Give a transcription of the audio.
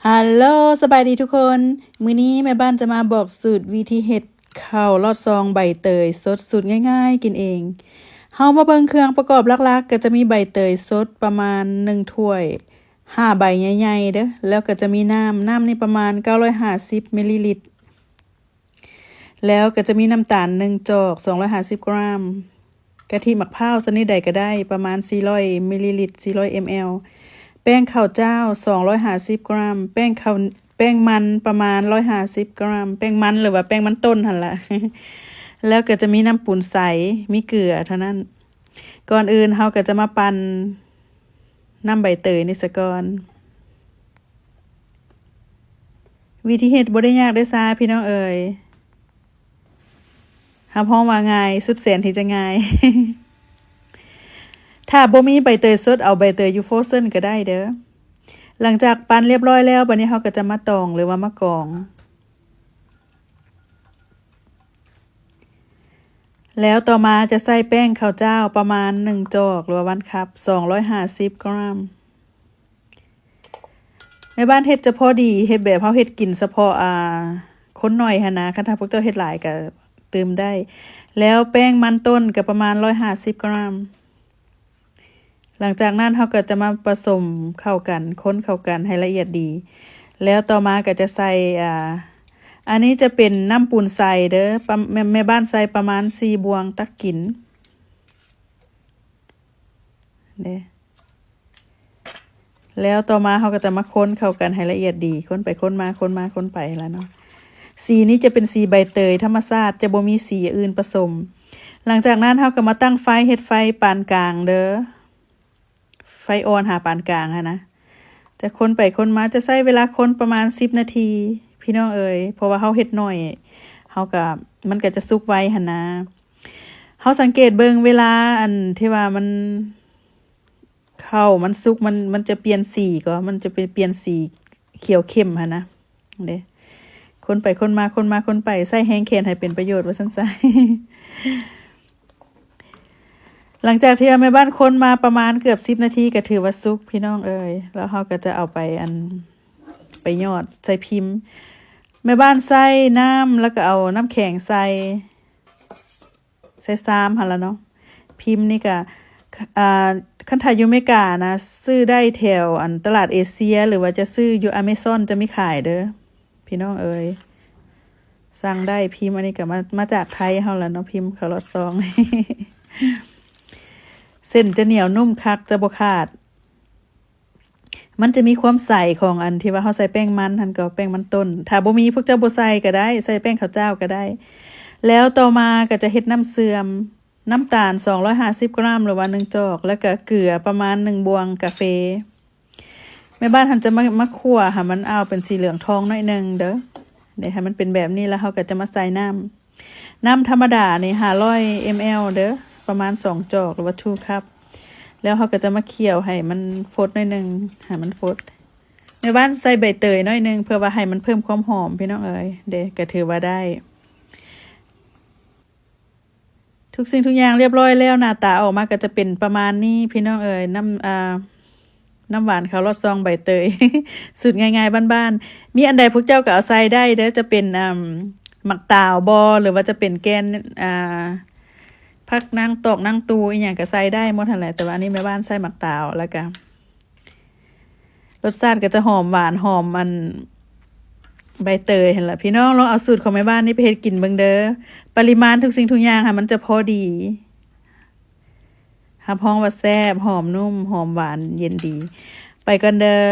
ຮັລໂຫຼ ສະບາຍດີທຸກຄົນ. ມື້ນີ້ແມ່ບ້ານຈະມາບອກສູດວິທີເຮັດເຂົ້າລອດຊອງໃບເຕີຍສົດ ສູດງ່າຍໆກິນເອງ. ເຮົາມາເບິ່ງເຄື່ອງປະກອບຫຼັກໆ ກໍຈະມີໃບເຕີຍສົດປະມານໜຶ່ງຖ້ວຍ ຫ້າໃບໃຫຍ່ໆເດີ້ ແລ້ວກໍຈະມີນ້ຳ, ນ້ຳນີ້ປະມານເກົ້າຮ້ອຍຫ້າສິບມິນລີລິດ. ແລ້ວກໍຈະມີນ້ຳຕານໜຶ່ງຈອກ ສອງຮ້ອຍຫ້າສິບກຣາມ, ກະທິໝາກພ້າວຊະນິດໃດກໍໄດ້ ປະມານສີ່ຮ້ອຍມິນລີລິດ ສີ່ຮ້ອຍເອັມແອລ, ແປ້ງເຂົ້າຈ້າວສອງຮ້ອຍຫ້າສິບກຣາມ, ແປ້ງເຂົ້າ ແປ້ງມັນປະມານຮ້ອຍຫ້າສິບກຣາມ, ແປ້ງມັນ ຫຼືວ່າແປ້ງມັນຕົ້ນຫັ້ນລະ, ແລ້ວກໍຈະມີນ້ຳປູນໃສ, ມີເກືອເທົ່ານັ້ນ. ກ່ອນອື່ນເຮົາກໍຈະມາປັ່ນນ້ຳໃບເຕີຍນີ້ສາກ່ອນ. ວິທີເຮັດບໍ່ໄດ້ຍາກເດ້ຊາ ພີ່ນ້ອງເອີຍ. ຮັບຮອງວ່າງ່າຍ ສຸດແສນທີ່ຈະງ່າຍ. ຖ້າບໍ່ມີໃບເຕີຍສົດ ເອົາໃບເຕີຍຢູ່ frozen ກໍໄດ້ເດີ້. ຫຼັງຈາກປັ່ນລຽບຮ້ອຍແລ້ວ, ບັດນີ້ເຮົາກໍຈະມາຕອງ ຫຼືວ່າມາກອງ. ແລ້ວຕໍ່ມາຈະໃສ່ແປ້ງເຂົ້າຈ້າວປະມານໜຶ່ງຈອກ ຫຼືວ່າ one cup ສອງຮ້ອຍຫ້າສິບກຣາມ. ແມ່ບ້ານເຮັດຈະພໍດີ ເຮັດແບບເຮົາເຮັດກິນສະເພາະ ອ່າ ຄົນໜ້ອຍຫັ້ນນະ, ຄັນຖ້າພວກເຈົ້າເຮັດຫຼາຍກໍຕື່ມໄດ້. ແລ້ວແປ້ງມັນຕົ້ນກໍປະມານຮ້ອຍຫ້າສິບກຣາມ. ຫຼັງຈາກນັ້ນເຮົາກໍຈະມາປະສົມເຂົ້າກັນ ຄົນເຂົ້າກັນໃຫ້ລະອຽດດີ. ແລ້ວຕໍ່ມາກໍຈະໃສ່ ອ່າ ອັນນີ້ຈະເປັນນ້ຳປູນໃສເດີ້, ປະ ແມ່ ແມ່ບ້ານໃສ່ປະມານສີ່ບ່ວງຕັກກິນເດ້. ແລ້ວຕໍ່ມາເຮົາກໍຈະມາຄົນເຂົ້າກັນໃຫ້ລະອຽດດີ, ຄົນໄປຄົນມາ ຄົນມາຄົນໄປລະເນາະ. ສີນີ້ຈະເປັນສີໃບເຕີຍທຳມະຊາດ, ຈະບໍ່ມີສີອື່ນປະສົມ. ຫຼັງຈາກນັ້ນເຮົາກໍມາຕັ້ງໄຟ, ເຮັດໄຟປານກາງເດີ້, ໄຟອ່ອນຫາປານກາງຫັ້ນນະ. ຈະຄົນໄປຄົນມາ, ຈະໃຊ້ເວລາຄົນປະມານສິບນາທີ ພີ່ນ້ອງເອີຍ, ເພາະວ່າເຮົາເຮັດໜ້ອຍ ເຮົາກໍ ມັນກໍຈະສຸກໄວຫັ້ນນະ. ເຮົາສັງເກດເບິ່ງເວລາ ອັນທີ່ວ່າມັນ ເຂົ້າມັນສຸກ ມັນ ມັນຈະປ່ຽນສີກໍ ມັນຈະໄປປ່ຽນສີຂຽວເຂັ້ມຫັ້ນນະເດ້. ຄົນໄປຄົນມາ ຄົນມາຄົນໄປ ໃຊ້ແຮງແຂນໃຫ້ເປັນປະໂຫຍດ ວ່າຊັ້ນຊະ. ຫຼັງຈາກທີ່ວ່າແມ່ບ້ານຄົນມາປະມານເກືອບສິບນາທີ ກໍຖືວ່າສຸກ ພີ່ນ້ອງເອີຍ. ແລ້ວເຮົາກໍຈະເອົາໄປ ອັນ ໄປຫຍອດໃສ່ພິມ. ແມ່ບ້ານໃສ່ນ້ຳ ແລ້ວກໍເອົານ້ຳແຂງໃສ່ ໃສ່ຊາມຫັ້ນລະເນາະ. ພິມນີ້ກະ ອ່າ ຄັນຖ້າຢູ່ເມການະ ຊື້ໄດ້ແຖວ ອັນ ຕະຫຼາດເອເຊຍ ຫຼືວ່າຈະຊື້ຢູ່ອາເມຊອນ ຈະມີຂາຍເດີ້ ພີ່ນ້ອງເອີຍ. ສັ່ງໄດ້ ພິມອັນນີ້ກະມາ ມາຈາກໄທເຮົາລະເນາະ, ພິມເຂົ້າລອດຊອງ. ເສັ້ນຈະໜຽວນຸ້ມຄັກ ຈະບໍ່ຂາດ. ມັນຈະມີຄວາມໃສຂອງອັນທີ່ວ່າເຮົາໃສ່ແປ້ງມັນຫັ້ນກໍ ແປ້ງມັນຕົ້ນ. ຖ້າບໍ່ມີ ພວກເຈົ້າບໍ່ໃສ່ກໍໄດ້, ໃສ່ແປ້ງເຂົ້າຈ້າວກໍໄດ້. ແລ້ວຕໍ່ມາກໍຈະເຮັດນ້ຳເຊື່ອມ, ນ້ຳຕານສອງຮ້ອຍຫ້າສິບກຣາມ ຫຼືວ່າໜຶ່ງຈອກ, ແລ້ວກໍເກືອປະມານໜຶ່ງບ່ວງກາເຟ. ແມ່ບ້ານຫັ້ນຈະມາ ມາຂົ້ວໃຫ້ມັນອາວເປັນສີເຫຼືອງທອງໜ້ອຍໜຶ່ງເດີ້. ເດ ໃຫ້ມັນເປັນແບບນີ້ ແລ້ວເຮົາກໍຈະມາໃສ່ນ້ຳ. ນ້ຳທຳມະດານີ້ຫ້າຮ້ອຍເອັມແອລເດີ້, ປະມານສອງຈອກ ຫຼືວ່າ two cup. ແລ້ວເຮົາກໍຈະມາຂ້ຽວໃຫ້ມັນຟົດໜ້ອຍໜຶ່ງ, ໃຫ້ມັນຟົດ. ແມ່ບ້ານໃສ່ໃບເຕີຍໜ້ອຍໜຶ່ງ ເພື່ອວ່າໃຫ້ມັນເພີ່ມຄວາມຫອມ ພີ່ນ້ອງເອີຍ. ເດ ກໍຖືວ່າໄດ້. ທຸກສິ່ງທຸກຢ່າງລຽບຮ້ອຍແລ້ວ, ໜ້າຕາອອກມາກໍຈະເປັນປະມານນີ້ ພີ່ນ້ອງເອີຍ. ນ້ຳ ອ່າ ນ້ຳຫວານເຂົ້າລອດຊອງໃບເຕີຍ ສູດງ່າຍໆບ້ານໆ. ມີອັນໃດພວກເຈົ້າກໍເອົາໃສ່ໄດ້ເດີ້, ຈະເປັນ ອ່າ ໝາກຕາວບໍ ຫຼືວ່າຈະເປັນແກ່ນ ອ່າ ຜັກນາງຕອກນາງຕູ ອີ່ຫຍັງກໍໃສ່ໄດ້ໝົດຫັ້ນແຫຼະ. ແຕ່ວ່າອັນນີ້ແມ່ບ້ານໃສ່ໝາກຕາວ ແລ້ວກໍ ລົດຊາດກໍຈະຫອມຫວານ ຫອມອັນໃບເຕີຍຫັ້ນລະ. ພີ່ນ້ອງລອງເອົາສູດຂອງແມ່ບ້ານນີ້ໄປເຮັດກິນເບິ່ງເດີ້. ປະລິມານທຸກສິ່ງທຸກຢ່າງຫັ້ນ ມັນຈະພໍດີ. ຮັບຮອງວ່າແຊບ, ຫອມນຸ້ມ, ຫອມຫວານ, ເຢັນດີ. ໄປກ່ອນເດີ້.